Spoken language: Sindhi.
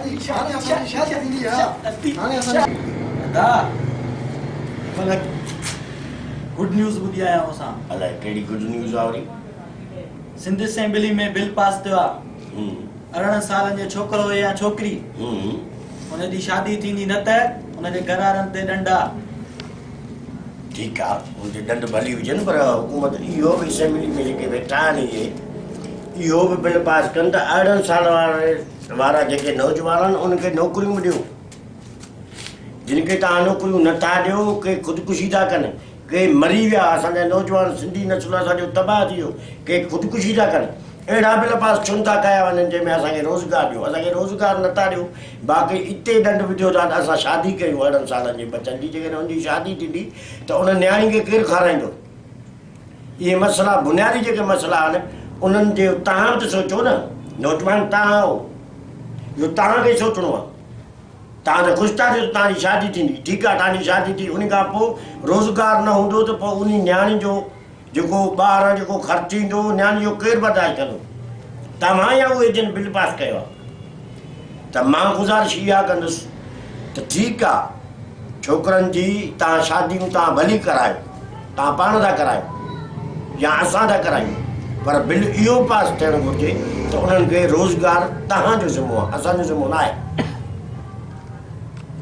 هاڻي اسان جي شادي ٿيندي ها هاڻي اسان جي. ادا ملڪ گڊ نيوز ٻڌي آيا آهيون اسان. الائي ڪهڙي گڊ نيوز آ وري. سنڌ اسيمبلي ۾ بل پاس ٿيو آ 18 سالن جو ڇوڪرو هجي يا ڇوڪري ان جي شادي ٿيندي نه ته ان جي گهر وارن تي ڏنڊ آ. ٺيڪ آ ان تي ڏنڊ ڀلي هجن پر حڪومت اهو به اسيمبلي ۾ جيڪي ويٺا آهن اهي اهو به بل پاس ڪن ته 18 سال واري وارا جيڪي نوجوان آهن انهن کي نوڪريون به ڏيو جن کي توهان نوڪريون نه ٿا ڏيو ڪي خودڪشي ٿا ڪن ڪي مري ويا اسان جا نوجوان سنڌي نسل اسان جو تباهه ٿي ويو ڪي خودڪشي ٿا ڪن اهڙا بل پاس ڇو نه ٿا ڪيا وڃن جنهن ۾ اسان کي روزگار ڏيو اسان کي روزگار نه ٿا ڏيو باقي اتي ڏنڊ وڌيو ٿا ته اسان شادي ڪيون 18 سالن جي ٻچن جي جيڪڏهن ان جي شادي ٿيندي ته ان نياڻي کي ڪير کارائيندو اهي مسئلا بنيادي جيڪي مسئلا آهن انهن جي توهان به ته سوچو نه نوجوان توهان آهو اهو توهان کي سوچڻو آهي توهان ته خوش ٿا ٿيو ته توهان جي شادي ٿيندي ٺيڪ آهي توهان جي شادي ٿي ان کان پوء روزگار نه هوندو ته پوء انهي نياڻي جو جيڪو ٻاهران جيڪو خرچ ايندو اهو نياڻي جو ڪير برداشت ڪندو؟ توهان يا اهي جن بل پاس ڪيو آهي؟ ته مان گذارش اها ڪندس ته ٺيڪ آهي ڇوڪرن جي توهان شاديون توهان ڀلي ڪرايو توهان پاڻ ٿا ڪرايو يا اسان ٿا ڪرايون پر بل اهو پاس ٿيڻ گهرجي ته انهن کي روزگار توهان جو ذمو آهي اسان جو ذمو نه آهي.